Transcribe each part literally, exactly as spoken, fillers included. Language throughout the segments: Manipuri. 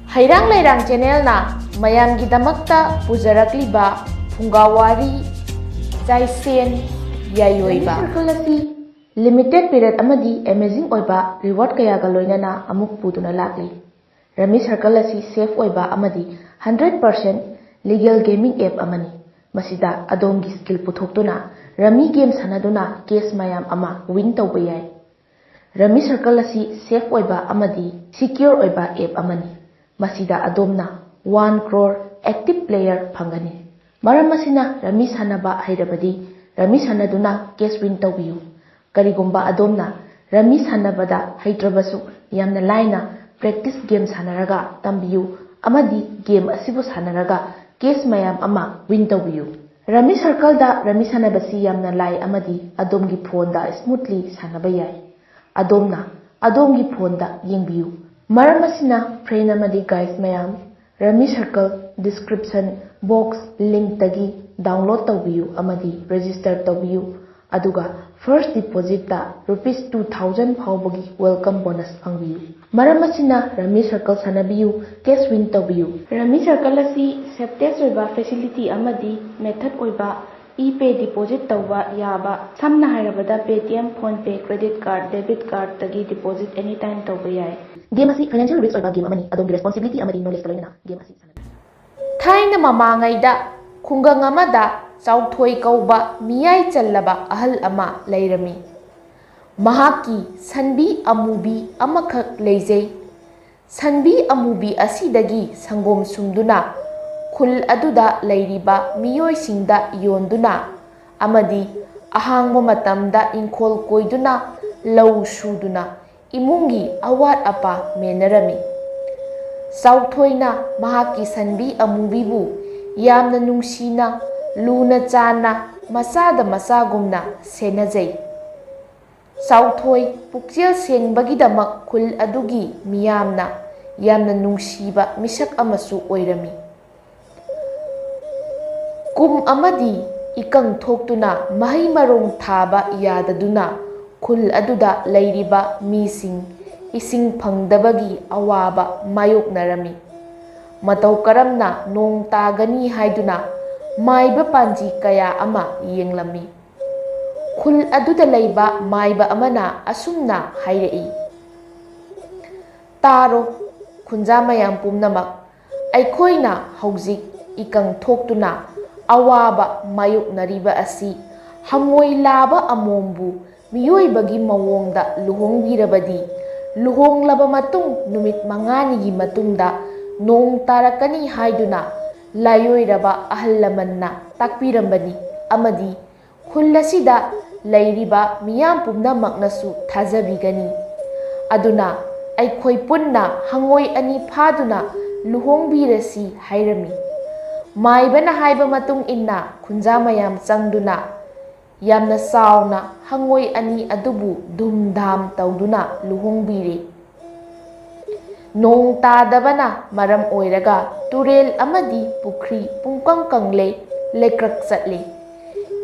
ꯍꯩꯔꯥꯡ ꯂꯩꯔꯥꯡ ꯆꯦꯅꯦꯜꯅ ꯃꯌꯥꯝꯒꯤꯗꯃꯛꯇ ꯄꯨꯖꯔꯛꯂꯤꯕ ꯐꯨꯡꯒꯥꯋꯥꯔꯤ ꯆꯥꯏꯁꯦꯟ ꯌꯥꯏꯑꯣꯏꯕ꯫ Circle ꯑꯁꯤ limited period ꯑꯃꯗꯤ amazing ꯑꯣꯏꯕ reward ꯀꯌꯥꯒ ꯂꯣꯏꯅꯅ ꯑꯃꯨꯛ ꯄꯨꯗꯨꯅ ꯂꯥꯛꯂꯤ꯫ Rummy Circle ꯑꯁꯤ safe ꯑꯣꯏꯕ ꯑꯃꯗꯤ hundred percent legal gaming app ꯑꯃꯅꯤ꯫ ꯃꯁꯤꯗ ꯑꯗꯣꯝꯒꯤ skill ꯄꯨꯊꯣꯛꯇꯨꯅ rummy game ꯁꯥꯟꯅꯗꯨꯅ cash ꯃꯌꯥꯝ ꯑꯃ win ꯇꯧꯕ ꯌꯥꯏ꯫ Rummy Circle ꯑꯁꯤ safe ꯑꯣꯏꯕ ꯑꯃꯗꯤ secure ꯑꯣꯏꯕ app ꯑꯃꯅꯤ꯫ ꯃꯁꯤꯗ ꯑꯗꯣꯝꯅ one crore active player ꯐꯪꯒꯅꯤ꯫ ꯃꯔꯝ ꯑꯁꯤꯅ rummy ꯁꯥꯟꯅꯕ ꯍꯩꯔꯕꯗꯤ rummy ꯁꯥꯟꯅꯗꯨꯅ cash win ꯇꯧꯕꯤꯌꯨ꯫ ꯀꯔꯤꯒꯨꯝꯕ ꯑꯗꯣꯝꯅ rummy ꯁꯥꯟꯅꯕꯗ ꯍꯩꯇ꯭ꯔꯕꯁꯨ, ꯌꯥꯝꯅ ꯂꯥꯏꯅ practice game ꯁꯥꯟꯅꯔꯒ ꯇꯝꯕꯤꯌꯨ ꯑꯃꯗꯤ game ꯑꯁꯤꯕꯨ ꯁꯥꯟꯅꯔꯒ cash ꯃꯌꯥꯝ ꯑꯃ win ꯇꯧꯕꯤꯌꯨ꯫ Rummy Circleꯗ rummy ꯁꯥꯟꯅꯕꯁꯤ ꯌꯥꯝꯅ ꯂꯥꯏ ꯑꯃꯗꯤ ꯑꯗꯣꯝꯒꯤ phoneꯗ smoothly ꯁꯥꯟꯅꯕ ꯌꯥꯏ꯫ ꯑꯗꯣꯝꯅ ꯑꯗꯣꯝꯒꯤ phoneꯗ ꯌꯦꯡꯕꯤꯌꯨ꯫ ꯃꯔꯝ ꯑꯁꯤꯅ friend ꯑꯃꯗꯤ guys ꯃꯌꯥꯝ, Rummy Circle description box linkꯇꯒꯤ download ꯇꯧꯕꯤꯌꯨ ꯑꯃꯗꯤ register ꯇꯧꯕꯤꯌꯨ, ꯑꯗꯨꯒ first depositꯇ rupees two thousand ꯐꯥꯎꯕꯒꯤ welcome bonus ꯐꯪꯕꯤꯌꯨ꯫ ꯃꯔꯝ ꯑꯁꯤꯅ Rummy Circle ꯁꯥꯟꯅꯕꯤꯌꯨ, cash win ꯇꯧꯕꯤꯌꯨ꯫ Rummy Circle ꯑꯁꯤ safest ꯑꯣꯏꯕ facility ꯑꯃꯗꯤ method ꯑꯣꯏꯕ e-pay deposit ꯇꯧꯕ ꯌꯥꯕ, ꯁꯝꯅ ꯍꯥꯏꯔꯕꯗ Paytm, PhonePe, credit card, debit cardꯇꯒꯤ deposit anytime ꯇꯧꯕ ꯌꯥꯏ꯫ Game ꯑꯁꯤ financial risk ꯑꯣꯏꯕ game ꯑꯃꯅꯤ꯫ ꯑꯗꯣꯝꯒꯤ responsibility ꯑꯃꯗꯤ knowledgeꯀ ꯂꯣꯏꯅꯅ game ꯑꯁꯤ ꯁꯥꯟꯅꯕꯤꯌꯨ꯫ ꯊꯥꯏꯅ ꯃꯃꯥꯡꯉꯩꯗ ꯈꯨꯡꯒꯪ ꯑꯃꯗ ꯆꯥꯎꯊꯣꯏ ꯀꯧꯕ ꯃꯤꯌꯥꯏ ꯆꯜꯂꯕ ꯑꯍꯜ ꯑꯃ ꯂꯩꯔꯝꯃꯤ꯫ ꯃꯍꯥꯛꯀꯤ ꯁꯟꯕꯤ ꯑꯃꯨꯕꯤ ꯑꯃꯈꯛ ꯂꯩꯖꯩ꯫ ꯁꯟꯕꯤ ꯑꯃꯨꯕꯤ ꯑꯁꯤꯗꯒꯤ ꯁꯪꯒꯣꯝ ꯁꯨꯝꯗꯨꯅ ꯈꯨꯜ ꯑꯗꯨꯗ ꯂꯩꯔꯤꯕ ꯃꯤꯑꯣꯏꯁꯤꯡꯗ ꯌꯣꯟꯗꯨꯅ ꯑꯃꯗꯤ ꯑꯍꯥꯡꯕ ꯃꯇꯝꯗ ꯏꯪꯈꯣꯜ ꯀꯣꯏꯗꯨꯅ ꯂꯧ ꯁꯨꯗꯨꯅ ꯏꯃꯨꯡꯒꯤ ꯑꯋꯥꯠ ꯑꯄꯥ ꯃꯦꯟꯅꯔꯝꯃꯤ꯫ ꯆꯥꯎꯊꯣꯏꯅ ꯃꯍꯥꯛꯀꯤ ꯁꯟꯕꯤ ꯑꯃꯨꯕꯤꯕꯨ ꯌꯥꯝꯅ ꯅꯨꯡꯁꯤꯅ, ꯂꯨꯅ ꯆꯥꯟꯅ, ꯃꯆꯥꯗ ꯃꯆꯥꯒꯨꯝꯅ ꯁꯦꯟꯅꯖꯩ꯫ ꯆꯥꯎꯊꯣꯏ ꯄꯨꯛꯆꯦꯜ ꯁꯦꯡꯕꯒꯤꯗꯃꯛ ꯈꯨꯜ ꯑꯗꯨꯒꯤ ꯃꯤꯌꯥꯝꯅ ꯌꯥꯝꯅ ꯅꯨꯡꯁꯤꯕ ꯃꯤꯁꯛ ꯑꯃꯁꯨ ꯑꯣꯏꯔꯝꯃꯤ꯫ ꯀꯨꯝ ꯑꯃꯗꯤ ꯏꯀꯪ ꯊꯣꯛꯇꯨꯅ ꯃꯍꯩ ꯃꯔꯣꯡ ꯊꯥꯕ ꯌꯥꯗꯗꯨꯅ ꯈꯨꯜ ꯑꯗꯨꯗ ꯂꯩꯔꯤꯕ ꯃꯤꯁꯤꯡ ꯏꯁꯤꯡ ꯐꯪꯗꯕꯒꯤ ꯑꯋꯥꯕ ꯃꯥꯌꯣꯛꯅꯔꯝꯃꯤ꯫ ꯃꯇꯧ ꯀꯔꯝꯅ ꯅꯣꯡ ꯇꯥꯒꯅꯤ ꯍꯥꯏꯗꯨꯅ ꯃꯥꯏꯕ ꯄꯥꯟꯖꯤ ꯀꯌꯥ ꯑꯃ ꯌꯦꯡꯂꯝꯃꯤ꯫ ꯈꯨꯜ ꯑꯗꯨꯗ ꯂꯩꯕ ꯃꯥꯏꯕ ꯑꯃꯅ ꯑꯁꯨꯝꯅ ꯍꯥꯏꯔꯛꯏ, "ꯇꯥꯔꯣ, ꯈꯨꯟꯖꯥ ꯃꯌꯥꯝ ꯄꯨꯝꯅꯃꯛ, ꯑꯩꯈꯣꯏꯅ ꯍꯧꯖꯤꯛ ꯏꯀꯪ ꯊꯣꯛꯇꯨꯅ ꯑꯋꯥꯕ ꯃꯥꯌꯣꯛꯅꯔꯤꯕ ꯑꯁꯤ ꯍꯪꯉꯣꯏ ꯂꯥꯕ ꯑꯃꯣꯝꯕꯨ ꯃꯤꯑꯣꯏꯕꯒꯤ ꯃꯑꯣꯡꯗ ꯂꯨꯍꯣꯡꯕꯤꯔꯕꯗꯤ, ꯂꯨꯍꯣꯡꯂꯕ ꯃꯇꯨꯡ ꯅꯨꯃꯤꯠ ꯃꯉꯥꯅꯤꯒꯤ ꯃꯇꯨꯡꯗ ꯅꯣꯡ ꯇꯥꯔꯛꯀꯅꯤ ꯍꯥꯏꯗꯨꯅ ꯂꯥꯏꯑꯣꯏꯔꯕ ꯑꯍꯜ ꯂꯃꯟꯅ ꯇꯥꯛꯄꯤꯔꯝꯕꯅꯤ ꯑꯃꯗꯤ ꯈꯨꯜ ꯑꯁꯤꯗ ꯂꯩꯔꯤꯕ ꯃꯤꯌꯥꯝ ꯄꯨꯝꯅꯃꯛꯅꯁꯨ ꯊꯥꯖꯕꯤꯒꯅꯤ꯫ ꯑꯗꯨꯅ ꯑꯩꯈꯣꯏ ꯄꯨꯟꯅ ꯍꯪꯉꯣꯏ ꯑꯅꯤ ꯐꯥꯗꯨꯅ ꯂꯨꯍꯣꯡꯕꯤꯔꯁꯤ" ꯍꯥꯏꯔꯝꯃꯤ꯫ ꯃꯥꯏꯕꯅ ꯍꯥꯏꯕ ꯃꯇꯨꯡ ꯏꯟꯅ ꯈꯨꯟꯖꯥ ꯃꯌꯥꯝ ꯆꯪꯗꯨꯅ ꯌꯥꯝꯅ ꯆꯥꯎꯅ ꯍꯪꯉꯣꯏ ꯑꯅꯤ ꯑꯗꯨꯕꯨ ꯙꯨꯝꯙꯥꯝ ꯇꯧꯗꯨꯅ ꯂꯨꯍꯣꯡꯕꯤꯔꯦ꯫ ꯅꯣꯡ ꯇꯥꯗꯕꯅ ꯃꯔꯝ ꯑꯣꯏꯔꯒ ꯇꯨꯔꯦꯜ ꯑꯃꯗꯤ ꯄꯨꯈ꯭ꯔꯤ ꯄꯨꯡꯀꯪ ꯀꯪꯂꯦ, ꯂꯩꯀ꯭ꯔꯛ ꯆꯠꯂꯦ꯫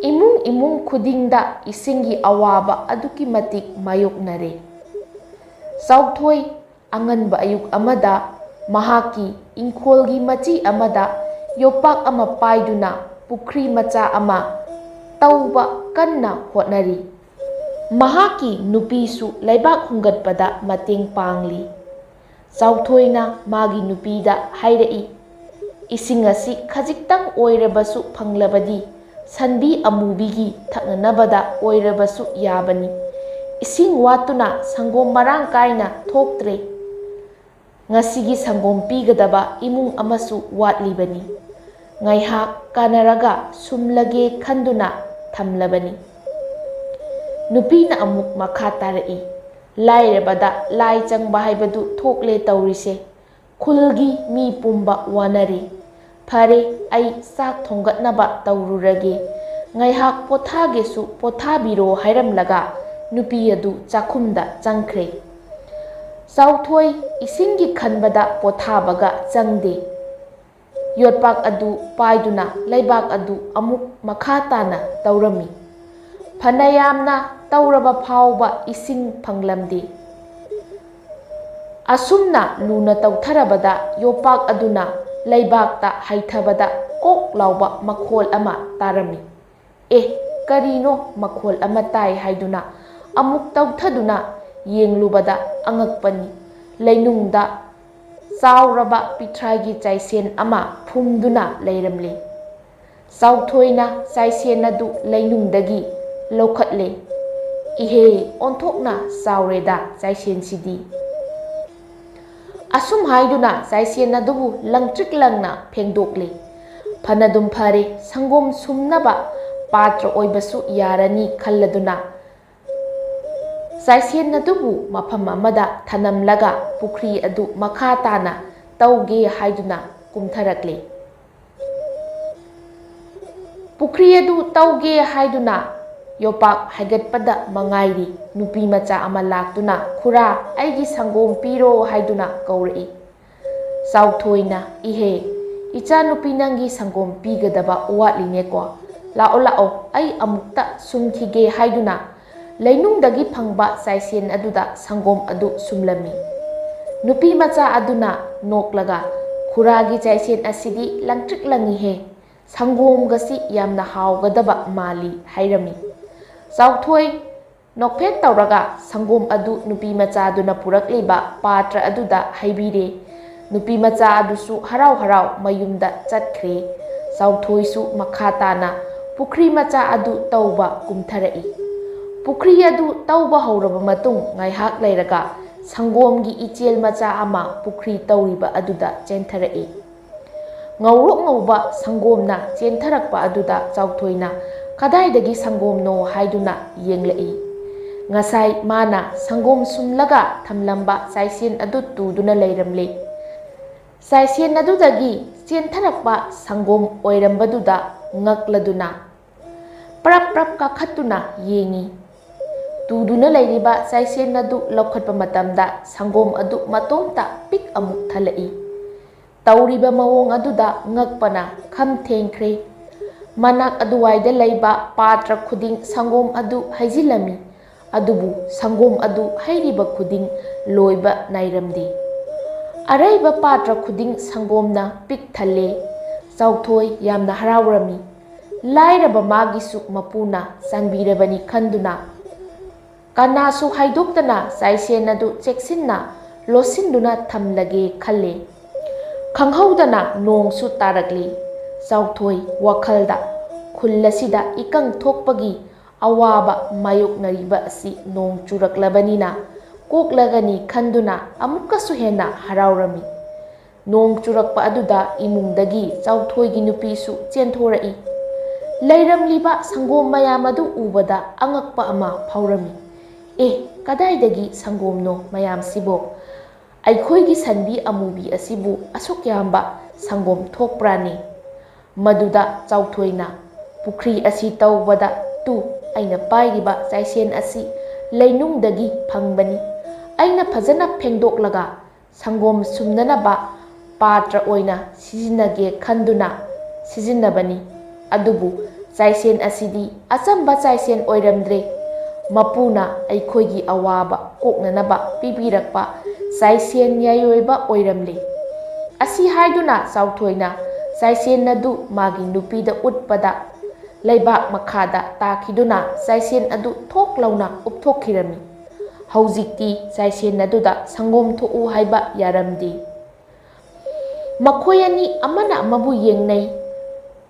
ꯏꯃꯨꯡ ꯏꯃꯨꯡ ꯈꯨꯗꯤꯡꯗ ꯏꯁꯤꯡꯒꯤ ꯑꯋꯥꯕ ꯑꯗꯨꯛꯀꯤ ꯃꯇꯤꯛ ꯃꯥꯌꯣꯛꯅꯔꯦ꯫ ꯆꯥꯎꯊꯣꯏ ꯑꯉꯟꯕ ꯑꯌꯨꯛ ꯑꯃꯗ ꯃꯍꯥꯛꯀꯤ ꯏꯪꯈꯣꯜꯒꯤ ꯃꯆꯤ ꯑꯃꯗ ꯌꯣꯄꯥꯛ ꯑꯃ ꯄꯥꯏꯗꯨꯅ ꯄꯨꯈ꯭ꯔꯤ ꯃꯆꯥ ꯑꯃ ꯇꯧꯕ ꯀꯟꯅ ꯍꯣꯠꯅꯔꯤ꯫ ꯃꯍꯥꯛꯀꯤ ꯅꯨꯄꯤꯁꯨ ꯂꯩꯕꯥꯛ ꯍꯨꯡꯒꯠꯄꯗ ꯃꯇꯦꯡ ꯄꯥꯡꯂꯤ꯫ ꯆꯥꯎꯊꯣꯏꯅ ꯃꯥꯒꯤ ꯅꯨꯄꯤꯗ ꯍꯥꯏꯔꯛꯏ, "ꯏꯁꯤꯡ ꯑꯁꯤ ꯈꯖꯤꯛꯇꯪ ꯑꯣꯏꯔꯕꯁꯨ ꯐꯪꯂꯕꯗꯤ ꯁꯟꯕꯤ ꯑꯃꯨꯕꯤꯒꯤ ꯊꯛꯅꯅꯕꯗ ꯑꯣꯏꯔꯕꯁꯨ ꯌꯥꯕꯅꯤ꯫ ꯏꯁꯤꯡ ꯋꯥꯠꯇꯨꯅ ꯁꯪꯒꯣꯝ ꯃꯔꯥꯡ ꯀꯥꯏꯅ ꯊꯣꯛꯇ꯭ꯔꯦ꯫ ꯉꯁꯤꯒꯤ ꯁꯪꯒꯣꯝ ꯄꯤꯒꯗꯕ ꯏꯃꯨꯡ ꯑꯃꯁꯨ ꯋꯥꯠꯂꯤꯕꯅꯤ꯫" ꯉꯥꯏꯍꯥꯛ ꯀꯥꯟꯅꯔꯒ ꯁꯨꯝꯂꯒꯦ ꯈꯟꯗꯨꯅ ꯊꯝꯂꯕꯅꯤ꯫ ꯅꯨꯄꯤꯅ ꯑꯃꯨꯛ ꯃꯈꯥ ꯇꯥꯔꯛꯏ, "ꯂꯥꯏꯔꯕꯗ ꯂꯥꯏ ꯆꯪꯕ ꯍꯥꯏꯕꯗꯨ ꯊꯣꯛꯂꯦ ꯇꯧꯔꯤꯁꯦ꯫ ꯈꯨꯜꯒꯤ ꯃꯤ ꯄꯨꯝꯕ ꯋꯥꯅꯔꯤ꯫ ꯐꯔꯦ, ꯑꯩ ꯆꯥꯛ ꯊꯣꯡꯒꯠꯅꯕ ꯇꯧꯔꯨꯔꯒꯦ꯫" ꯉꯥꯏꯍꯥꯛ ꯄꯣꯊꯥꯒꯦꯁꯨ ꯄꯣꯊꯥꯕꯤꯔꯣ ꯍꯥꯏꯔꯝꯂꯒ ꯅꯨꯄꯤ ꯑꯗꯨ ꯆꯥꯛꯈꯨꯝꯗ ꯆꯪꯈ꯭ꯔꯦ꯫ ꯆꯥꯎꯊꯣꯏ ꯏꯁꯤꯡꯒꯤ ꯈꯟꯕꯗ ꯄꯣꯊꯥꯕꯒ ꯆꯪꯗꯦ꯫ ꯌꯣꯠꯄꯥꯛ ꯑꯗꯨ ꯄꯥꯏꯗꯨꯅ ꯂꯩꯕꯥꯛ ꯑꯗꯨ ꯑꯃꯨꯛ ꯃꯈꯥ ꯇꯥꯅ ꯇꯧꯔꯝꯃꯤ꯫ ꯐꯅ ꯌꯥꯝꯅ ꯇꯧꯔꯕ ꯐꯥꯎꯕ ꯏꯁꯤꯡ ꯐꯪꯂꯝꯗꯦ꯫ ꯑꯁꯨꯝꯅ ꯂꯨꯅ ꯇꯧꯊꯔꯕꯗ ꯌꯣꯄꯥꯛ ꯑꯗꯨꯅ ꯂꯩꯕꯥꯛꯇ ꯍꯩꯊꯕꯗ ꯀꯣꯛ ꯂꯥꯎꯕ ꯃꯈꯣꯜ ꯑꯃ ꯇꯥꯔꯝꯃꯤ꯫ "ꯑꯦ, ꯀꯔꯤꯅꯣ ꯃꯈꯣꯜ ꯑꯃ ꯇꯥꯏ?" ꯍꯥꯏꯗꯨꯅ ꯑꯃꯨꯛ ꯇꯧꯊꯗꯨꯅ ꯌꯦꯡꯂꯨꯕꯗ ꯑꯉꯛꯄꯅꯤ꯫ ꯂꯩꯅꯨꯡꯗ ꯆꯥꯎꯔꯕ ꯄꯤꯊ꯭ꯔꯥꯏꯒꯤ ꯆꯥꯏꯁꯦꯟ ꯑꯃ ꯐꯨꯝꯗꯨꯅ ꯂꯩꯔꯝꯂꯦ꯫ ꯆꯥꯎꯊꯣꯏꯅ ꯆꯥꯏꯁꯦꯟ ꯑꯗꯨ ꯂꯩꯅꯨꯡꯗꯒꯤ ꯂꯧꯈꯠꯂꯦ꯫ "ꯏꯍꯦ, ꯑꯣꯟꯊꯣꯛꯅ ꯆꯥꯎꯔꯦꯗ ꯆꯥꯏꯁꯦꯟꯁꯤꯗꯤ!" ꯑꯁꯨꯝ ꯍꯥꯏꯗꯨꯅ ꯆꯥꯏꯁꯦꯟ ꯑꯗꯨꯕꯨ ꯂꯪꯇ꯭ꯔꯤꯛ ꯂꯪꯅ ꯐꯦꯡꯗꯣꯛꯂꯦ꯫ "ꯐꯅꯗꯨꯝ ꯐꯔꯦ, ꯁꯪꯒꯣꯝ ꯁꯨꯝꯅꯕ ꯄꯥꯇ꯭ꯔ ꯑꯣꯏꯕꯁꯨ ꯌꯥꯔꯅꯤ" ꯈꯜꯂꯗꯨꯅ ꯆꯥꯏꯁꯦꯟ ꯑꯗꯨꯕꯨ ꯃꯐꯝ ꯑꯃꯗ ꯊꯅꯝꯂꯒ ꯄꯨꯈ꯭ꯔꯤ ꯑꯗꯨ ꯃꯈꯥ ꯇꯥꯅ ꯇꯧꯒꯦ ꯍꯥꯏꯗꯨꯅ ꯀꯨꯝꯊꯔꯛꯂꯦ꯫ ꯄꯨꯈ꯭ꯔꯤ ꯑꯗꯨ ꯇꯧꯒꯦ ꯍꯥꯏꯗꯨꯅ ꯌꯣꯄꯥꯛ ꯍꯥꯏꯒꯠꯄꯗ ꯃꯉꯥꯏꯔꯤ, ꯅꯨꯄꯤ ꯃꯆꯥ ꯑꯃ ꯂꯥꯛꯇꯨꯅ, "ꯈꯨꯔꯥ, ꯑꯩꯒꯤ ꯁꯪꯒꯣꯝ ꯄꯤꯔꯣ" ꯍꯥꯏꯗꯨꯅ ꯀꯧꯔꯛꯏ꯫ ꯆꯥꯎꯊꯣꯏꯅ, "ꯏꯍꯦ, ꯏꯆꯥꯅꯨꯄꯤ, ꯅꯪꯒꯤ ꯁꯪꯒꯣꯝ ꯄꯤꯒꯗꯕ ꯋꯥꯠꯂꯤꯅꯦꯀꯣ꯫ ꯂꯥꯛꯑꯣ, ꯂꯥꯛꯑꯣ, ꯑꯩ ꯑꯃꯨꯛꯇ ꯁꯨꯝꯈꯤꯒꯦ" ꯍꯥꯏꯗꯨꯅ ꯂꯩꯅꯨꯡꯗꯒꯤ ꯐꯪꯕ ꯆꯥꯏꯁꯦꯟ ꯑꯗꯨꯗ ꯁꯪꯒꯣꯝ ꯑꯗꯨ ꯁꯨꯝꯂꯝꯃꯤ꯫ ꯅꯨꯄꯤ ꯃꯆꯥ ꯑꯗꯨꯅ ꯅꯣꯛꯂꯒ, "ꯈꯨꯔꯥꯒꯤ ꯆꯥꯏꯁꯦꯟ ꯑꯁꯤꯗꯤ ꯂꯪꯇ꯭ꯔꯤꯛ ꯂꯪꯉꯤꯍꯦ, ꯁꯪꯒꯣꯝꯒꯁꯤ ꯌꯥꯝꯅ ꯍꯥꯎꯒꯗꯕ ꯃꯥꯜꯂꯤ" ꯍꯥꯏꯔꯝꯃꯤ꯫ ꯆꯥꯎꯊꯣꯏ ꯅꯣꯛꯐꯦꯠ ꯇꯧꯔꯒ ꯁꯪꯒꯣꯝ ꯑꯗꯨ ꯅꯨꯄꯤ ꯃꯆꯥꯗꯨꯅ ꯄꯨꯔꯛꯂꯤꯕ ꯄꯥꯇ꯭ꯔ ꯑꯗꯨꯗ ꯍꯩꯕꯤꯔꯦ꯫ ꯅꯨꯄꯤ ꯃꯆꯥ ꯑꯗꯨꯁꯨ ꯍꯔꯥꯎ ꯍꯔꯥꯎ ꯃꯌꯨꯝꯗ ꯆꯠꯈ꯭ꯔꯦ꯫ ꯆꯥꯎꯊꯣꯏꯁꯨ ꯃꯈꯥ ꯇꯥꯅ ꯄꯨꯈ꯭ꯔꯤ ꯃꯆꯥ ꯑꯗꯨ ꯇꯧꯕ ꯀꯨꯝꯊꯔꯛꯏ꯫ ꯄꯨꯈ꯭ꯔꯤ ꯑꯗꯨ ꯇꯧꯕ ꯍꯧꯔꯕ ꯃꯇꯨꯡ ꯉꯥꯏꯍꯥꯛ ꯂꯩꯔꯒ ꯁꯪꯒꯣꯝꯒꯤ ꯏꯆꯦꯜ ꯃꯆꯥ ꯑꯃ ꯄꯨꯈ꯭ꯔꯤ ꯇꯧꯔꯤꯕ ꯑꯗꯨꯗ ꯆꯦꯟꯊꯔꯛꯏ꯫ ꯉꯧꯔꯣꯛ ꯉꯧꯕ ꯁꯪꯒꯣꯝꯅ ꯆꯦꯟꯊꯔꯛꯄ ꯑꯗꯨꯗ ꯆꯥꯎꯊꯣꯏꯅ "ꯀꯗꯥꯏꯗꯒꯤ ꯁꯪꯒꯣꯝꯅꯣ?" ꯍꯥꯏꯗꯨꯅ ꯌꯦꯡꯂꯛꯏ꯫ ꯉꯁꯥꯏ ꯃꯥꯅ ꯁꯪꯒꯣꯝ ꯁꯨꯝꯂꯒ ꯊꯝꯂꯝꯕ ꯆꯥꯏꯁꯦꯟ ꯑꯗꯨ ꯇꯨꯗꯨꯅ ꯂꯩꯔꯝꯂꯦ꯫ ꯆꯥꯏꯁꯦꯟ ꯑꯗꯨꯗꯒꯤ ꯆꯦꯟꯊꯔꯛꯄ ꯁꯪꯒꯣꯝ ꯑꯣꯏꯔꯝꯕꯗꯨꯗ ꯉꯛꯂꯗꯨꯅ ꯄ꯭ꯔꯞ ꯄ꯭ꯔꯞ ꯀꯥꯈꯠꯇꯨꯅ ꯌꯦꯡꯉꯤ꯫ ꯇꯨꯗꯨꯅ ꯂꯩꯔꯤꯕ ꯆꯥꯏꯁꯦꯟ ꯑꯗꯨ ꯂꯧꯈꯠꯄ ꯃꯇꯝꯗ ꯁꯪꯒꯣꯝ ꯑꯗꯨ ꯃꯇꯣꯝꯇ ꯄꯤꯛ ꯑꯃꯨꯛ ꯊꯜꯂꯛꯏ꯫ ꯇꯧꯔꯤꯕ ꯃꯑꯣꯡ ꯑꯗꯨꯗ ꯉꯛꯄꯅ ꯈꯝ ꯊꯦꯡꯈ꯭ꯔꯦ꯫ ꯃꯅꯥꯛ ꯑꯗꯨꯋꯥꯏꯗ ꯂꯩꯕ ꯄꯥꯇ꯭ꯔ ꯈꯨꯗꯤꯡ ꯁꯪꯒꯣꯝ ꯑꯗꯨ ꯍꯩꯖꯤꯜꯂꯝꯃꯤ꯫ ꯑꯗꯨꯕꯨ ꯁꯪꯒꯣꯝ ꯑꯗꯨ ꯍꯩꯔꯤꯕ ꯈꯨꯗꯤꯡ ꯂꯣꯏꯕ ꯅꯥꯏꯔꯝꯗꯦ꯫ ꯑꯔꯩꯕ ꯄꯥꯇ꯭ꯔ ꯈꯨꯗꯤꯡ ꯁꯪꯒꯣꯝꯅ ꯄꯤꯛ ꯊꯜꯂꯦ꯫ ꯆꯥꯎꯊꯣꯏ ꯌꯥꯝꯅ ꯍꯔꯥꯎꯔꯝꯃꯤ꯫ ꯂꯥꯏꯔꯕ ꯃꯥꯒꯤꯁꯨ ꯃꯄꯨꯅ ꯆꯥꯟꯕꯤꯔꯕꯅꯤ ꯈꯟꯗꯨꯅ ꯀꯅꯥꯁꯨ ꯍꯥꯏꯗꯣꯛꯇꯅ ꯆꯥꯏꯁꯦꯟ ꯑꯗꯨ ꯆꯦꯛꯁꯤꯟꯅ ꯂꯣꯠꯁꯤꯟꯗꯨꯅ ꯊꯝꯂꯒꯦ ꯈꯜꯂꯦ꯫ ꯈꯪꯍꯧꯗꯅ ꯅꯣꯡꯁꯨ ꯇꯥꯔꯛꯂꯦ꯫ ꯆꯥꯎꯊꯣꯏ ꯋꯥꯈꯜꯗ ꯈꯨꯜ ꯑꯁꯤꯗ ꯏꯀꯪ ꯊꯣꯛꯄꯒꯤ ꯑꯋꯥꯕ ꯃꯥꯌꯣꯛꯅꯔꯤꯕ ꯑꯁꯤ ꯅꯣꯡ ꯆꯨꯔꯛꯂꯕꯅꯤꯅ ꯀꯣꯛꯂꯒꯅꯤ ꯈꯟꯗꯨꯅ ꯑꯃꯨꯛꯀꯁꯨ ꯍꯦꯟꯅ ꯍꯔꯥꯎꯔꯝꯃꯤ꯫ ꯅꯣꯡ ꯆꯨꯔꯛꯄ ꯑꯗꯨꯗ ꯏꯃꯨꯡꯗꯒꯤ ꯆꯥꯎꯊꯣꯏꯒꯤ ꯅꯨꯄꯤꯁꯨ ꯆꯦꯟꯊꯣꯔꯛꯏ꯫ ꯂꯩꯔꯝꯂꯤꯕ ꯁꯪꯒꯣꯝ ꯃꯌꯥꯝ ꯑꯗꯨ ꯎꯕꯗ ꯑꯉꯛꯄ ꯑꯃ ꯐꯥꯎꯔꯝꯃꯤ꯫ "ꯑꯦ, ꯀꯗꯥꯏꯗꯒꯤ ꯁꯪꯒꯣꯝꯅꯣ ꯃꯌꯥꯝꯁꯤꯕꯣ? ꯑꯩꯈꯣꯏꯒꯤ ꯁꯟꯕꯤ ꯑꯃꯨꯕꯤ ꯑꯁꯤꯕꯨ ꯑꯁꯨꯛ ꯌꯥꯝꯕ ꯁꯪꯒꯣꯝ ꯊꯣꯛꯄ꯭ꯔꯥꯅꯦ?" ꯃꯗꯨꯗ ꯆꯥꯎꯊꯣꯏꯅ, "ꯄꯨꯈ꯭ꯔꯤ ꯑꯁꯤ ꯇꯧꯕꯗ ꯇꯨ, ꯑꯩꯅ ꯄꯥꯏꯔꯤꯕ ꯆꯥꯏꯁꯦꯟ ꯑꯁꯤ ꯂꯩꯅꯨꯡꯗꯒꯤ ꯐꯪꯕꯅꯤ꯫ ꯑꯩꯅ ꯐꯖꯅ ꯐꯦꯡꯗꯣꯛꯂꯒ ꯁꯪꯒꯣꯝ ꯁꯨꯝꯅꯅꯕ ꯄꯥꯇ꯭ꯔ ꯑꯣꯏꯅ ꯁꯤꯖꯤꯟꯅꯒꯦ ꯈꯟꯗꯨꯅ ꯁꯤꯖꯤꯟꯅꯕꯅꯤ꯫ ꯑꯗꯨꯕꯨ ꯆꯥꯏꯁꯦꯟ ꯑꯁꯤꯗꯤ ꯑꯆꯝꯕ ꯆꯥꯏꯁꯦꯟ ꯑꯣꯏꯔꯝꯗ꯭ꯔꯦ꯫ ꯃꯄꯨꯅ ꯑꯩꯈꯣꯏꯒꯤ ꯑꯋꯥꯕ ꯀꯣꯛꯅꯅꯕ ꯄꯤꯕꯤꯔꯛꯄ ꯆꯥꯏꯁꯦꯟ ꯌꯥꯏꯑꯣꯏꯕ ꯑꯣꯏꯔꯝꯂꯦ꯫" ꯑꯁꯤ ꯍꯥꯏꯗꯨꯅ ꯆꯥꯎꯊꯣꯏꯅ ꯆꯥꯏꯁꯦꯟ ꯑꯗꯨ ꯃꯥꯒꯤ ꯅꯨꯄꯤꯗ ꯎꯠꯄꯗ, ꯂꯩꯕꯥꯛ ꯃꯈꯥꯗ ꯇꯥꯈꯤꯗꯨꯅ ꯆꯥꯏꯁꯦꯟ ꯑꯗꯨ ꯊꯣꯛ ꯂꯥꯎꯅ ꯎꯞꯊꯣꯛꯈꯤꯔꯝꯃꯤ꯫ ꯍꯧꯖꯤꯛꯇꯤ ꯆꯥꯏꯁꯦꯟ ꯑꯗꯨꯗ ꯁꯪꯒꯣꯝ ꯊꯣꯛꯎ ꯍꯥꯏꯕ ꯌꯥꯔꯝꯗꯦ꯫ ꯃꯈꯣꯏ ꯑꯅꯤ ꯑꯃꯅ ꯑꯃꯕꯨ ꯌꯦꯡꯅꯩ꯫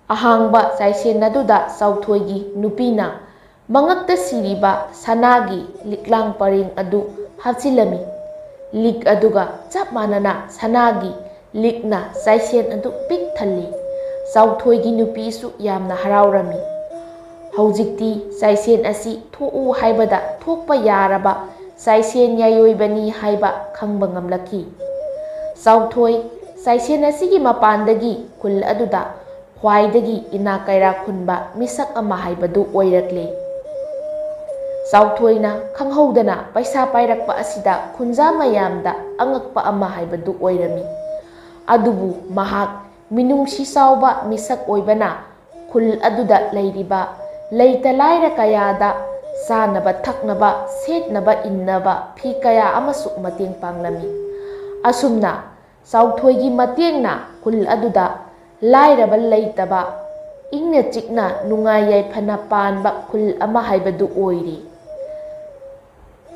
ꯑꯍꯥꯡꯕ ꯆꯥꯏꯁꯦꯟ ꯑꯗꯨꯗ ꯆꯥꯎꯊꯣꯏꯒꯤ ꯅꯨꯄꯤꯅ ꯃꯉꯛꯇ ꯁꯤꯔꯤꯕ ꯁꯅꯥꯒꯤ ꯂꯤꯛꯂꯥꯡ ꯄꯔꯦꯡ ꯑꯗꯨ ꯍꯥꯞꯆꯤꯜꯂꯝꯃꯤ꯫ ꯂꯤꯛ ꯑꯗꯨꯒ ꯆꯞ ꯃꯥꯟꯅꯅ ꯁꯅꯥꯒꯤ ꯂꯤꯛꯅ ꯆꯥꯏꯁꯦꯟ ꯑꯗꯨ ꯄꯤꯛ ꯊꯜꯂꯤ꯫ ꯆꯥꯎꯊꯣꯏꯒꯤ ꯅꯨꯄꯤꯁꯨ ꯌꯥꯝꯅ ꯍꯔꯥꯎꯔꯝꯃꯤ꯫ ꯍꯧꯖꯤꯛꯇꯤ ꯆꯥꯏꯁꯦꯟ ꯑꯁꯤ ꯊꯣꯛꯎ ꯍꯥꯏꯕꯗ ꯊꯣꯛꯄ ꯌꯥꯔꯕ ꯆꯥꯏꯁꯦꯟ ꯌꯥꯏꯑꯣꯏꯕꯅꯤ ꯍꯥꯏꯕ ꯈꯪꯕ ꯉꯝꯂꯛꯈꯤ꯫ ꯆꯥꯎꯊꯣꯏ ꯆꯥꯏꯁꯦꯟ ꯑꯁꯤꯒꯤ ꯃꯄꯥꯟꯗꯒꯤ ꯈꯨꯜ ꯑꯗꯨꯗ ꯈ꯭ꯋꯥꯏꯗꯒꯤ ꯏꯅꯥꯛ ꯀꯩꯔꯥꯛ ꯈꯨꯟꯕ ꯃꯤꯁꯛ ꯑꯃ ꯍꯥꯏꯕꯗꯨ ꯑꯣꯏꯔꯛꯂꯦ꯫ ꯆꯥꯎꯊꯣꯏꯅ ꯈꯪꯍꯧꯗꯅ ꯄꯩꯁꯥ ꯄꯥꯏꯔꯛꯄ ꯑꯁꯤꯗ ꯈꯨꯟꯖꯥ ꯃꯌꯥꯝꯗ ꯑꯉꯛꯄ ꯑꯃ ꯍꯥꯏꯕꯗꯨ ꯑꯣꯏꯔꯝꯃꯤ꯫ ꯑꯗꯨꯕꯨ ꯃꯍꯥꯛ ꯃꯤꯅꯨꯡꯁꯤ ꯆꯥꯎꯕ ꯃꯤꯁꯛ ꯑꯣꯏꯕꯅ ꯈꯨꯜ ꯑꯗꯨꯗ ꯂꯩꯔꯤꯕ ꯂꯩꯇ ꯂꯥꯏꯔ ꯀꯌꯥꯗ ꯆꯥꯅꯕ ꯊꯛꯅꯕ, ꯁꯦꯠꯅꯕ ꯏꯟꯅꯕ ꯐꯤ ꯀꯌꯥ ꯑꯃꯁꯨ ꯃꯇꯦꯡ ꯄꯥꯡꯂꯝꯃꯤ꯫ ꯑꯁꯨꯝꯅ ꯆꯥꯎꯊꯣꯏꯒꯤ ꯃꯇꯦꯡꯅ ꯈꯨꯜ ꯑꯗꯨꯗ ꯂꯥꯏꯔꯕ ꯂꯩꯇꯕ, ꯏꯪꯅ ꯆꯤꯛꯅ ꯅꯨꯡꯉꯥꯏ ꯌꯥꯏꯐꯅ ꯄꯥꯟꯕ ꯈꯨꯜ ꯑꯃ ꯍꯥꯏꯕꯗꯨ ꯑꯣꯏꯔꯤ꯫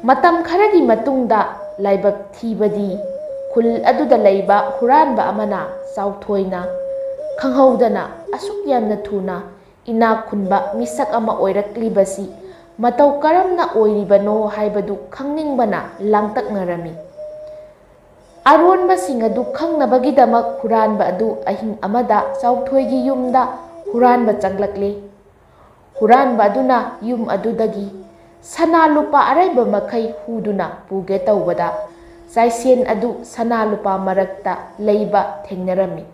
ꯃꯇꯝ ꯈꯔꯒꯤ ꯃꯇꯨꯡꯗ ꯂꯥꯏꯕꯛ ꯊꯤꯕꯗꯤ ꯈꯨꯜ ꯑꯗꯨꯗ ꯂꯩꯕ ꯍꯨꯔꯥꯟꯕ ꯑꯃꯅ ꯆꯥꯎꯊꯣꯏꯅ ꯈꯪꯍꯧꯗꯅ ꯑꯁꯨꯛ ꯌꯥꯝꯅ ꯊꯨꯅ ꯏꯅꯥꯛ ꯈꯨꯟꯕ ꯃꯤꯁꯛ ꯑꯃ ꯑꯣꯏꯔꯛꯂꯤꯕꯁꯤ ꯃꯇꯧ ꯀꯔꯝꯅ ꯑꯣꯏꯔꯤꯕꯅꯣ ꯍꯥꯏꯕꯗꯨ ꯈꯪꯅꯤꯡꯕꯅ ꯂꯥꯡꯇꯛꯅꯔꯝꯃꯤ꯫ ꯑꯔꯣꯟꯕꯁꯤꯡ ꯑꯗꯨ ꯈꯪꯅꯕꯒꯤꯗꯃꯛ ꯍꯨꯔꯥꯟꯕ ꯑꯗꯨ ꯑꯍꯤꯡ ꯑꯃꯗ ꯆꯥꯎꯊꯣꯏꯒꯤ ꯌꯨꯝꯗ ꯍꯨꯔꯥꯟꯕ ꯆꯪꯂꯛꯂꯦ꯫ ꯍꯨꯔꯥꯟꯕ ꯑꯗꯨꯅ ꯌꯨꯝ ꯑꯗꯨꯗꯒꯤ ꯁꯅꯥ ꯂꯨꯄꯥ ꯑꯔꯩꯕ ꯃꯈꯩ ꯍꯨꯗꯨꯅ ꯄꯨꯒꯦ ꯇꯧꯕꯗ ꯆꯥꯏꯁꯦꯟ ꯑꯗꯨ ꯁꯅꯥ ꯂꯨꯄꯥ ꯃꯔꯛꯇ ꯂꯩꯕ ꯊꯦꯡꯅꯔꯝꯃꯤ꯫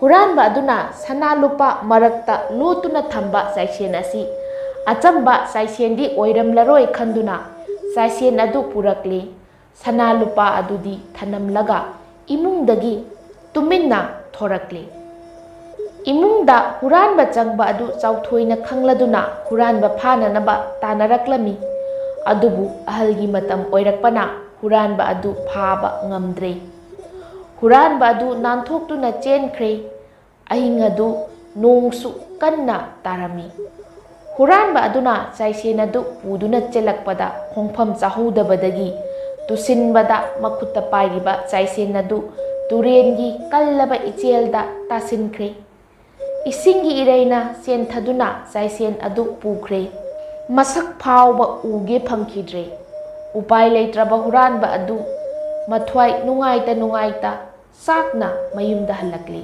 ꯍꯨꯔꯥꯟꯕ ꯑꯗꯨꯅ ꯁꯅꯥ ꯂꯨꯄꯥ ꯃꯔꯛꯇ ꯂꯣꯠꯇꯨꯅ ꯊꯝꯕ ꯆꯥꯏꯁꯦꯟ ꯑꯁꯤ ꯑꯆꯝꯕ ꯆꯥꯏꯁꯦꯟꯗꯤ ꯑꯣꯏꯔꯝꯂꯔꯣꯏ ꯈꯟꯗꯨꯅ ꯆꯥꯏꯁꯦꯟ ꯑꯗꯨ ꯄꯨꯔꯛꯂꯦ꯫ ꯁꯅꯥ ꯂꯨꯄꯥ ꯑꯗꯨꯗꯤ ꯊꯅꯝꯂꯒ ꯏꯃꯨꯡꯗꯒꯤ ꯇꯨꯃꯤꯟꯅ ꯊꯣꯔꯛꯂꯦ꯫ ꯏꯃꯨꯡꯗ ꯍꯨꯔꯥꯟꯕ ꯆꯪꯕ ꯑꯗꯨ ꯆꯥꯎꯊꯣꯏꯅ ꯈꯪꯂꯗꯨꯅ ꯍꯨꯔꯥꯟꯕ ꯐꯥꯅꯅꯕ ꯇꯥꯅꯔꯛꯂꯝꯃꯤ꯫ ꯑꯗꯨꯕꯨ ꯑꯍꯜꯒꯤ ꯃꯇꯝ ꯑꯣꯏꯔꯛꯄꯅ ꯍꯨꯔꯥꯟꯕ ꯑꯗꯨ ꯐꯥꯕ ꯉꯝꯗ꯭ꯔꯦ꯫ ꯍꯨꯔꯥꯟꯕ ꯑꯗꯨ ꯅꯥꯟꯊꯣꯛꯇꯨꯅ ꯆꯦꯟꯈ꯭ꯔꯦ꯫ ꯑꯍꯤꯡ ꯑꯗꯨ ꯅꯣꯡꯁꯨ ꯀꯟꯅ ꯇꯥꯔꯝꯃꯤ꯫ ꯍꯨꯔꯥꯟꯕ ꯑꯗꯨꯅ ꯆꯥꯏꯁꯦꯟ ꯑꯗꯨ ꯄꯨꯗꯨꯅ ꯆꯦꯜꯂꯛꯄꯗ ꯈꯣꯡꯐꯝ ꯆꯥꯍꯧꯗꯕꯗꯒꯤ ꯇꯨꯁꯤꯟꯕꯗ ꯃꯈꯨꯠꯇ ꯄꯥꯏꯔꯤꯕ ꯆꯥꯏꯁꯦꯟ ꯑꯗꯨ ꯇꯨꯔꯦꯟꯒꯤ ꯀꯜꯂꯕ ꯏꯆꯦꯜꯗ ꯇꯥꯁꯤꯟꯈ꯭ꯔꯦ꯫ ꯏꯁꯤꯡꯒꯤ ꯏꯔꯩꯅ ꯆꯦꯟꯊꯗꯨꯅ ꯆꯥꯏꯁꯦꯟ ꯑꯗꯨ ꯄꯨꯈ꯭ꯔꯦ꯫ ꯃꯁꯛ ꯐꯥꯎꯕ ꯎꯒꯦ ꯐꯪꯈꯤꯗ꯭ꯔꯦ꯫ ꯎꯄꯥꯏ ꯂꯩꯇ꯭ꯔꯕ ꯍꯨꯔꯥꯟꯕ ꯑꯗꯨ ꯃꯊ꯭ꯋꯥꯏ ꯅꯨꯡꯉꯥꯏꯇ ꯅꯨꯡꯉꯥꯏꯇ ꯆꯥꯛꯅ ꯃꯌꯨꯝꯗ ꯍꯜꯂꯛꯂꯤ꯫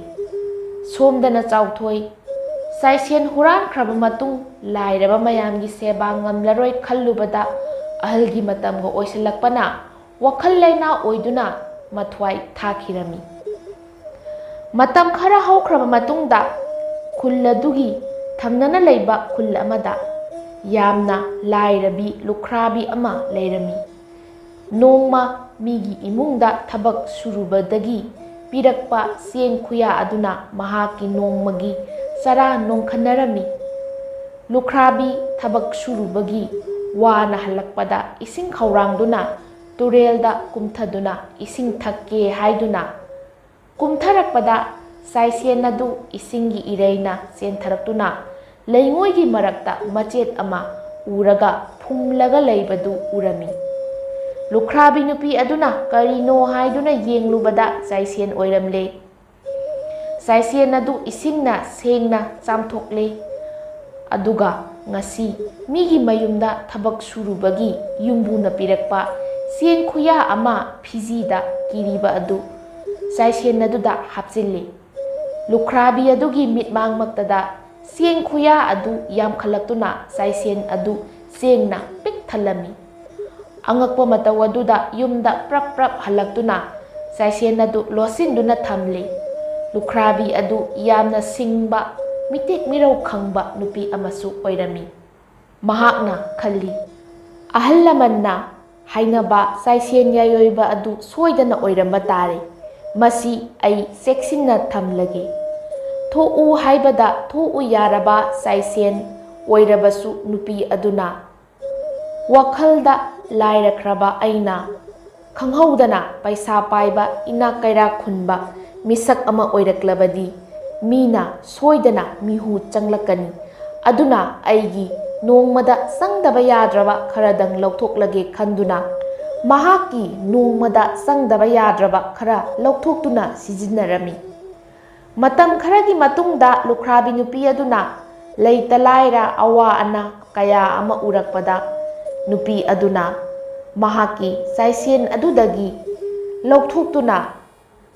ꯁꯣꯝꯗꯅ ꯆꯥꯎꯊꯣꯏ ꯆꯥꯏꯁꯦꯟ ꯍꯨꯔꯥꯟꯈ꯭ꯔꯕ ꯃꯇꯨꯡ ꯂꯥꯏꯔꯕ ꯃꯌꯥꯝꯒꯤ ꯁꯦꯕꯥ ꯉꯝꯂꯔꯣꯏ ꯈꯜꯂꯨꯕꯗ ꯑꯍꯜꯒꯤ ꯃꯇꯝꯒ ꯑꯣꯏꯁꯤꯜꯂꯛꯄꯅ ꯋꯥꯈꯜ ꯂꯩꯅꯥ ꯑꯣꯏꯗꯨꯅ ꯃꯊ꯭ꯋꯥꯏ ꯊꯥꯈꯤꯔꯝꯃꯤ꯫ ꯃꯇꯝ ꯈꯔ ꯍꯧꯈ꯭ꯔꯕ ꯃꯇꯨꯡꯗ ꯈꯨꯜ ꯑꯗꯨꯒꯤ ꯊꯪꯅꯅ ꯂꯩꯕ ꯈꯨꯜ ꯑꯃꯗ ꯌꯥꯝꯅ ꯂꯥꯏꯔꯕꯤ ꯂꯨꯈ꯭ꯔꯥꯕꯤ ꯑꯃ ꯂꯩꯔꯝꯃꯤ꯫ ꯅꯣꯡꯃ ꯃꯤꯒꯤ ꯏꯃꯨꯡꯗ ꯊꯕꯛ ꯁꯨꯔꯨꯕꯗꯒꯤ ꯄꯤꯔꯛꯄ ꯆꯦꯡ ꯈꯨꯌꯥ ꯑꯗꯨꯅ ꯃꯍꯥꯛꯀꯤ ꯅꯣꯡꯃꯒꯤ ꯆꯔꯥ ꯅꯣꯡꯈꯟꯅꯔꯝꯃꯤ꯫ ꯂꯨꯈ꯭ꯔꯥꯕꯤ ꯊꯕꯛ ꯁꯨꯔꯨꯕꯒꯤ ꯋꯥꯅ ꯍꯜꯂꯛꯄꯗ ꯏꯁꯤꯡ ꯈꯧꯔꯥꯡꯗꯨꯅ ꯇꯨꯔꯦꯜꯗ ꯀꯨꯝꯊꯗꯨꯅ ꯏꯁꯤꯡ ꯊꯛꯀꯦ ꯍꯥꯏꯗꯨꯅ ꯀꯨꯝꯊꯔꯛꯄꯗ ꯆꯥꯏꯁꯦꯟ ꯑꯗꯨ ꯏꯁꯤꯡꯒꯤ ꯏꯔꯩꯅ ꯆꯦꯟꯊꯔꯛꯇꯨꯅ ꯂꯩꯉꯣꯏꯒꯤ ꯃꯔꯛꯇ ꯃꯆꯦꯠ ꯑꯃ ꯎꯔꯒ ꯐꯨꯝꯂꯒ ꯂꯩꯕꯗꯨ ꯎꯔꯝꯃꯤ꯫ ꯂꯨꯈ꯭ꯔꯥꯕꯤ ꯅꯨꯄꯤ ꯑꯗꯨꯅ ꯀꯔꯤꯅꯣ ꯍꯥꯏꯗꯨꯅ ꯌꯦꯡꯂꯨꯕꯗ ꯆꯥꯏꯁꯦꯟ ꯑꯣꯏꯔꯝꯂꯦ꯫ ꯆꯥꯏꯁꯦꯟ ꯑꯗꯨ ꯏꯁꯤꯡꯅ ꯁꯦꯡꯅ ꯆꯥꯝꯊꯣꯛꯂꯦ꯫ ꯑꯗꯨꯒ ꯉꯁꯤ ꯃꯤꯒꯤ ꯃꯌꯨꯝꯗ ꯊꯕꯛ ꯁꯨꯔꯨꯕꯒꯤ ꯌꯨꯝꯕꯨꯅ ꯄꯤꯔꯛꯄ ꯆꯦꯡ ꯈꯨꯌꯥ ꯑꯃ ꯐꯤꯖꯤꯗ ꯀꯤꯔꯤꯕ ꯑꯗꯨ ꯆꯥꯏꯁꯦꯟ ꯑꯗꯨꯗ ꯍꯥꯞꯆꯤꯜꯂꯤ꯫ ꯂꯨꯈ꯭ꯔꯥꯕꯤ ꯑꯗꯨꯒꯤ ꯃꯤꯠꯃꯥꯡꯃꯛꯇꯗ ꯆꯦꯡ ꯈꯨꯌꯥ ꯑꯗꯨ ꯌꯥꯝꯈꯠꯂꯛꯇꯨꯅ ꯆꯥꯏꯁꯦꯟ ꯑꯗꯨ ꯆꯦꯡꯅ ꯄꯤꯛ ꯊꯜꯂꯝꯃꯤ꯫ ꯑꯉꯛꯄ ꯃꯇꯧ ꯑꯗꯨꯗ ꯌꯨꯝꯗ ꯄ꯭ꯔꯞ ꯄ꯭ꯔꯞ ꯍꯜꯂꯛꯇꯨꯅ ꯆꯥꯏꯁꯦꯟ ꯑꯗꯨ ꯂꯣꯠꯁꯤꯟꯗꯨꯅ ꯊꯝꯂꯤ꯫ ꯂꯨꯈ꯭ꯔꯥꯕꯤ ꯑꯗꯨ ꯌꯥꯝꯅ ꯁꯤꯡꯕ, ꯃꯤꯇꯦꯛ ꯃꯤꯔꯧ ꯈꯪꯕ ꯅꯨꯄꯤ ꯑꯃꯁꯨ ꯑꯣꯏꯔꯝꯃꯤ꯫ ꯃꯍꯥꯛꯅ ꯈꯜꯂꯤ, "ꯑꯍꯜ ꯂꯃꯟꯅ ꯍꯥꯏꯅꯕ ꯆꯥꯏꯁꯦꯟ ꯌꯥꯏꯑꯣꯏꯕ ꯑꯗꯨ ꯁꯣꯏꯗꯅ ꯑꯣꯏꯔꯝꯕ ꯇꯥꯔꯦ꯫ ꯃꯁꯤ ꯑꯩ ꯆꯦꯛꯁꯤꯟꯅ ꯊꯝꯂꯒꯦ"꯫ ꯊꯣꯛꯎ ꯍꯥꯏꯕꯗ ꯊꯣꯛꯎ ꯌꯥꯔꯕ ꯆꯥꯏꯁꯦꯟ ꯑꯣꯏꯔꯕꯁꯨ ꯅꯨꯄꯤ ꯑꯗꯨꯅ ꯋꯥꯈꯜꯗ ꯂꯥꯏꯔꯈ꯭ꯔꯕ ꯑꯩꯅ ꯈꯪꯍꯧꯗꯅ ꯄꯩꯁꯥ ꯄꯥꯏꯕ ꯏꯅꯥꯛ ꯀꯩꯔꯥꯛ ꯈꯨꯟꯕ ꯃꯤꯁꯛ ꯑꯃ ꯑꯣꯏꯔꯛꯂꯕꯗꯤ ꯃꯤꯅ ꯁꯣꯏꯗꯅ ꯃꯤꯍꯨ ꯆꯪꯂꯛꯀꯅꯤ꯫ ꯑꯗꯨꯅ ꯑꯩꯒꯤ ꯅꯣꯡꯃꯗ ꯆꯪꯗꯕ ꯌꯥꯗ꯭ꯔꯕ ꯈꯔꯗꯪ ꯂꯧꯊꯣꯛꯂꯒꯦ ꯈꯟꯗꯨꯅ ꯃꯍꯥꯛꯀꯤ ꯅꯣꯡꯃꯗ ꯆꯪꯗꯕ ꯌꯥꯗ꯭ꯔꯕ ꯈꯔ ꯂꯧꯊꯣꯛꯇꯨꯅ ꯁꯤꯖꯤꯟꯅꯔꯝꯃꯤ꯫ ꯃꯇꯝ ꯈꯔꯒꯤ ꯃꯇꯨꯡꯗ ꯂꯨꯈ꯭ꯔꯥꯕꯤ ꯅꯨꯄꯤ ꯑꯗꯨꯅ ꯂꯩꯇ ꯂꯥꯏꯔ ꯑꯋꯥ ꯑꯅꯥ ꯀꯌꯥ ꯑꯃ ꯎꯔꯛꯄꯗ ꯅꯨꯄꯤ ꯑꯗꯨꯅ ꯃꯍꯥꯛꯀꯤ ꯆꯥꯏꯁꯦꯟ ꯑꯗꯨꯗꯒꯤ ꯂꯧꯊꯣꯛꯇꯨꯅ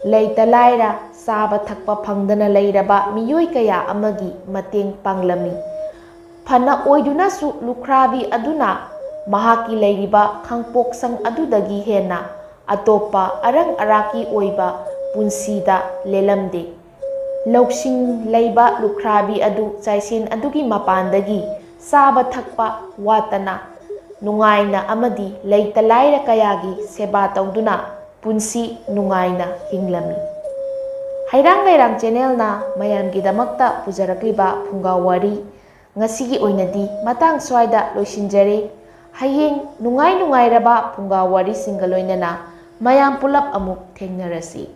ꯂꯩꯇ ꯂꯥꯏꯔ ꯆꯥꯕ ꯊꯛꯄ ꯐꯪꯗꯅ ꯂꯩꯔꯕ ꯃꯤꯑꯣꯏ ꯀꯌꯥ ꯑꯃꯒꯤ ꯃꯇꯦꯡ ꯄꯥꯡꯂꯝꯃꯤ꯫ ꯐꯅ ꯑꯣꯏꯗꯨꯅꯁꯨ ꯂꯨꯈ꯭ꯔꯥꯕꯤ ꯑꯗꯨꯅ ꯃꯍꯥꯛꯀꯤ ꯂꯩꯔꯤꯕ ꯈꯥꯡꯄꯣꯛꯁꯪ ꯑꯗꯨꯗꯒꯤ ꯍꯦꯟꯅ ꯑꯇꯣꯞꯄ ꯑꯔꯪ ꯑꯔꯥꯛꯀꯤ ꯑꯣꯏꯕ ꯄꯨꯟꯁꯤꯗ ꯂꯦꯜꯂꯝꯗꯦ꯫ ꯂꯧꯁꯤꯡ ꯂꯩꯕ ꯂꯨꯈ꯭ꯔꯥꯕꯤ ꯑꯗꯨ ꯆꯥꯏꯁꯦꯟ ꯑꯗꯨꯒꯤ ꯃꯄꯥꯟꯗꯒꯤ ꯆꯥꯕ ꯊꯛꯄ ꯋꯥꯠꯇꯅ ꯅꯨꯡꯉꯥꯏꯅ ꯑꯃꯗꯤ ꯂꯩꯇ ꯂꯥꯏꯔ ꯀꯌꯥꯒꯤ ꯁꯦꯕꯥ ꯇꯧꯗꯨꯅ ꯄꯨꯟꯁꯤ ꯅꯨꯡꯉꯥꯏꯅ ꯍꯤꯡꯂꯝꯃꯤ꯫ ꯍꯩꯔꯥꯡ ꯂꯩꯔꯥꯡ ꯆꯦꯅꯦꯜꯅ ꯃꯌꯥꯝꯒꯤꯗꯃꯛꯇ ꯄꯨꯖꯔꯛꯂꯤꯕ ꯐꯨꯡꯒꯥ ꯋꯥꯔꯤ ꯉꯁꯤꯒꯤ ꯑꯣꯏꯅꯗꯤ ꯃꯇꯥꯡ ꯁ꯭ꯋꯥꯏꯗ ꯂꯣꯏꯁꯤꯟꯖꯔꯦ꯫ ꯍꯌꯦꯡ ꯅꯨꯡꯉꯥꯏ ꯅꯨꯡꯉꯥꯏꯔꯕ ꯐꯨꯡꯒꯥ ꯋꯥꯔꯤꯁꯤꯡꯒ ꯂꯣꯏꯅꯅ ꯃꯌꯥꯝ ꯄꯨꯂꯞ ꯑꯃꯨꯛ ꯊꯦꯡꯅꯔꯁꯤ꯫